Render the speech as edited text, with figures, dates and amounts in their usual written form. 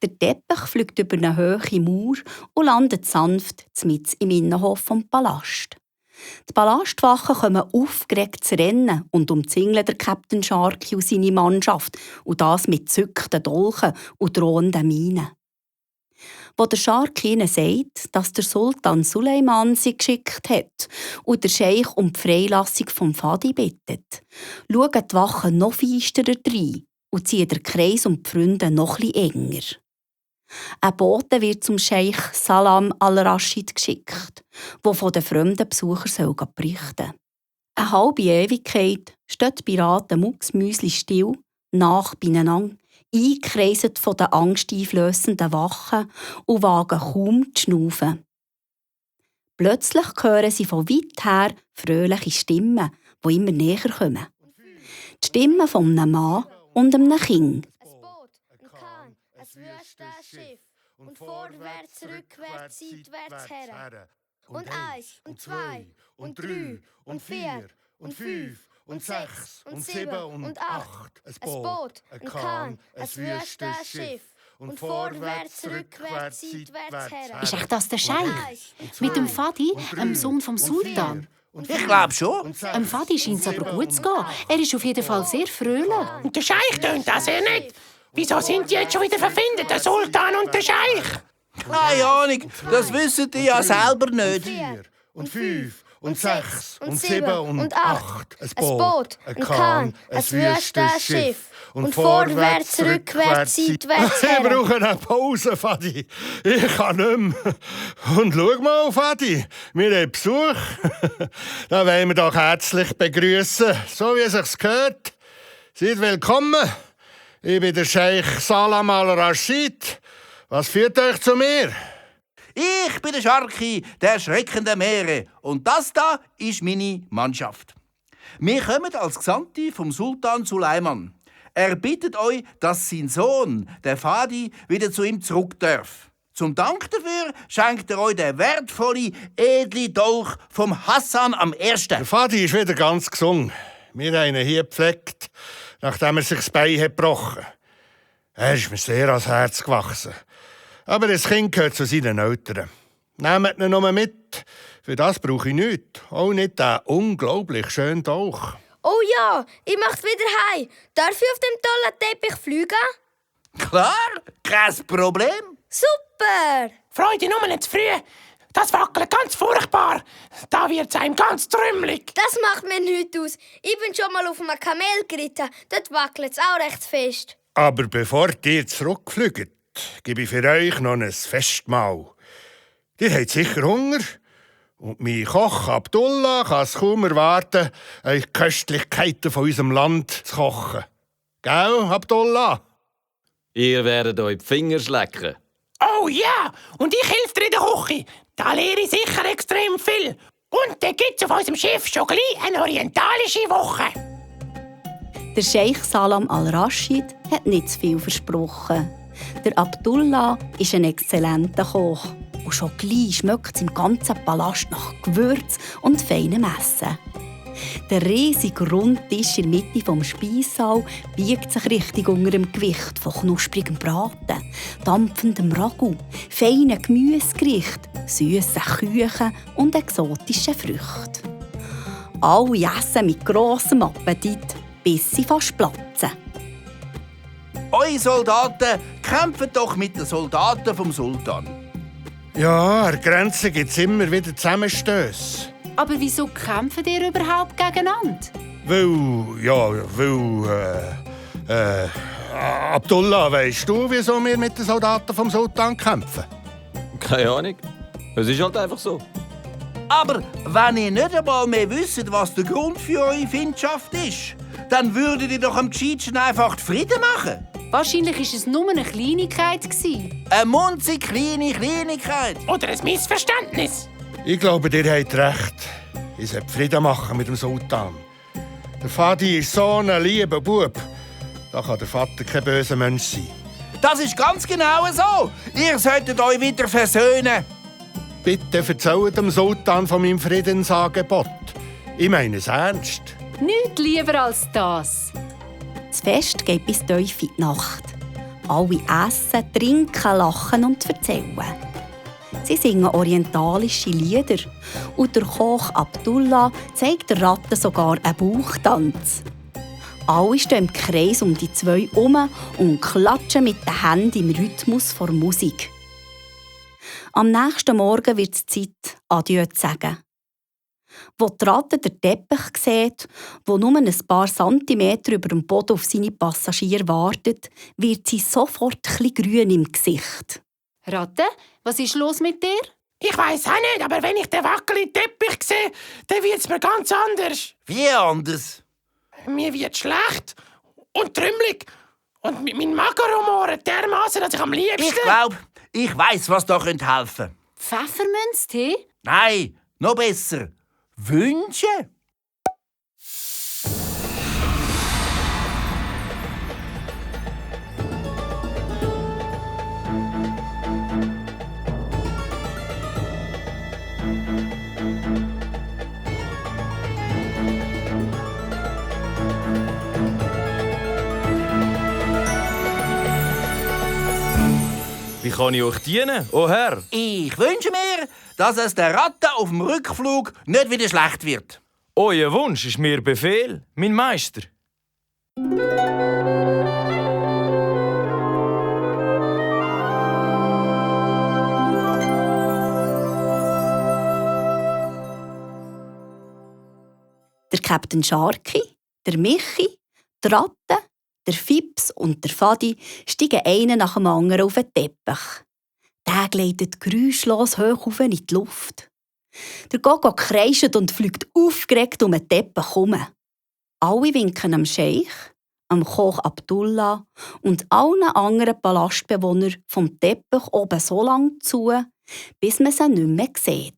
Der Teppich fliegt über eine hohe Mauer und landet sanft mitten im Innenhof vom Palast. Die Palastwachen kommen aufgeregt zu rennen und umzingeln der Captain Sharky und seine Mannschaft, und das mit zückten Dolchen und drohenden Mienen. Wo der Sharky ihnen sagt, dass der Sultan Suleiman sie geschickt hat und der Scheich um die Freilassung vom Fadi bittet, schauen die Wachen noch feisterer rein und ziehen den Kreis um die Freunde noch etwas enger. Ein Bote wird zum Scheich Salam al-Rashid geschickt, der von den fremden Besuchern berichten soll. Eine halbe Ewigkeit stehen die Piraten mucksmüsli still, nach beieinander, eingekreiset von den angsteinflössenden Wachen und wagen kaum zu schnaufen. Plötzlich hören sie von weit her fröhliche Stimmen, die immer näher kommen. Die Stimmen von einem Mann und einem Kind. Ein Wüstenschiff und vorwärts, rückwärts, seitwärts her. Und 1 und 2 und 3 und 4 und 5 und 6 und 7 und 8. Ein Boot, ein Kahn, ein Wüstenschiff und vorwärts, rückwärts, seitwärts her. Ist echt das der Scheich? Mit dem Fadi, dem Sohn vom Sultan? Ich glaube schon. Dem Fadi scheint es aber gut zu gehen. Er ist auf jeden Fall sehr fröhlich. Und der Scheich tönt das ja nicht. Wieso sind die jetzt schon wieder verfindet, der Sultan und der Scheich? Keine Ahnung, das wissen die ja selber nicht. 4 und 5 und 6 und 7 und 8. Ein Boot, ein Kahn, ein Wüstenschiff und vorwärts, rückwärts, seitwärts her. Ich brauche eine Pause, Fadi. Ich kann nicht mehr. Und schau mal, Fadi, wir haben Besuch. Da wollen wir doch herzlich begrüßen, so wie es sich gehört. Seid willkommen. Ich bin der Scheich Salam al-Rashid. Was führt euch zu mir? Ich bin der Sharky, der schreckende Meere. Und das da ist meine Mannschaft. Wir kommen als Gesandte vom Sultan Suleiman. Er bittet euch, dass sein Sohn, der Fadi, wieder zu ihm zurück darf. Zum Dank dafür schenkt er euch den wertvolle, edle Dolch vom Hassan am I. Der Fadi ist wieder ganz gesund. Wir haben ihn hier gepflegt, nachdem er sich das Bein hat gebrochen. Er ist mir sehr ans Herz gewachsen. Aber das Kind gehört zu seinen Eltern. Nehmt ihn nur mit. Für das brauche ich nichts. Auch nicht den unglaublich schönen Dolch. Oh ja, ich möchte wieder heim. Darf ich auf dem tollen Teppich fliegen? Klar, kein Problem. Super! Freude nur nicht zu früh. Das wackelt ganz furchtbar. Da wird's einem ganz trümmelig. Das macht mir nichts aus. Ich bin schon mal auf einem Kamel geritten. Dort wackelt es auch recht fest. Aber bevor ihr zurückfliegt, gebe ich für euch noch ein Festmahl. Ihr habt sicher Hunger. Und mein Koch Abdullah kann es kaum erwarten, euch Köstlichkeiten von unserem Land zu kochen. Gell, Abdullah? Ihr werdet euch die Finger schlecken. Oh ja, und ich helfe dir in der Küche. Da lehre ich sicher extrem viel. Und dann gibt's auf unserem Schiff schon gleich eine orientalische Woche. Der Scheich Salam al-Rashid hat nicht zu viel versprochen. Der Abdullah ist ein exzellenter Koch. Und schon gleich schmeckt es im ganzen Palast nach Gewürz und feinem Essen. Der riesige Rundtisch in der Mitte des Speissaals biegt sich richtig unter dem Gewicht von knusprigem Braten, dampfendem Ragout, feinen Gemüsegerichten, süssen Küchen und exotischen Früchten. Alle essen mit grossem Appetit, bis sie fast platzen. Eure Soldaten kämpfen doch mit den Soldaten vom Sultan. Ja, an der Grenze gibt es immer wieder Zusammenstösse. Aber wieso kämpfen ihr überhaupt gegeneinander? Abdullah, weisst du, wieso wir mit den Soldaten vom Sultan kämpfen? Keine Ahnung. Es ist halt einfach so. Aber wenn ihr nicht einmal mehr wisst, was der Grund für eure Feindschaft ist, dann würdet ihr doch am gescheitsten einfach Frieden machen. Wahrscheinlich war es nur eine Kleinigkeit. Eine munzig kleine Kleinigkeit. Oder ein Missverständnis. Ich glaube, ihr habt recht. Ich sollte Frieden machen mit dem Sultan. Der Fadi ist so ein lieber Bub. Da kann der Vater kein böser Mensch sein. Das ist ganz genau so. Ihr solltet euch wieder versöhnen. Bitte erzählt dem Sultan von meinem Friedensangebot. Ich meine es ernst. Nichts lieber als das. Das Fest geht bis tief in die Nacht. Alle essen, trinken, lachen und erzählen. Sie singen orientalische Lieder und der Koch Abdullah zeigt der Ratte sogar einen Bauchtanz. Alle stehen im Kreis um die zwei herum und klatschen mit den Händen im Rhythmus der Musik. Am nächsten Morgen wird es Zeit, Adieu zu sagen. Wo die Ratte den Teppich sieht, der nur ein paar Zentimeter über dem Boden auf seine Passagiere wartet, wird sie sofort etwas grün im Gesicht. Ratte, was ist los mit dir? Ich weiss auch nicht, aber wenn ich den wackeligen Teppich sehe, dann wird's mir ganz anders. Wie anders? Mir wird schlecht und trümmelig. Und mein Magen rumoret dermaßen, dass ich am liebsten... Ich glaube, ich weiss, was da helfen könnte. Pfefferminztee? Nein, noch besser. Wünsche? Wie kann ich euch dienen, o Herr? Ich wünsche mir, dass es der Ratte auf dem Rückflug nicht wieder schlecht wird. Euer Wunsch ist mir Befehl, mein Meister. Der Captain Sharky, der Michi, die Ratte, der Fips und der Fadi steigen einen nach dem anderen auf den Teppich. Der gleitet geräuschlos hoch auf in die Luft. Der Gogo kreischt und fliegt aufgeregt um den Teppich herum. Alle winken am Scheich, am Koch Abdullah und allen anderen Palastbewohnern vom Teppich oben so lange zu, bis man sie nicht mehr sieht.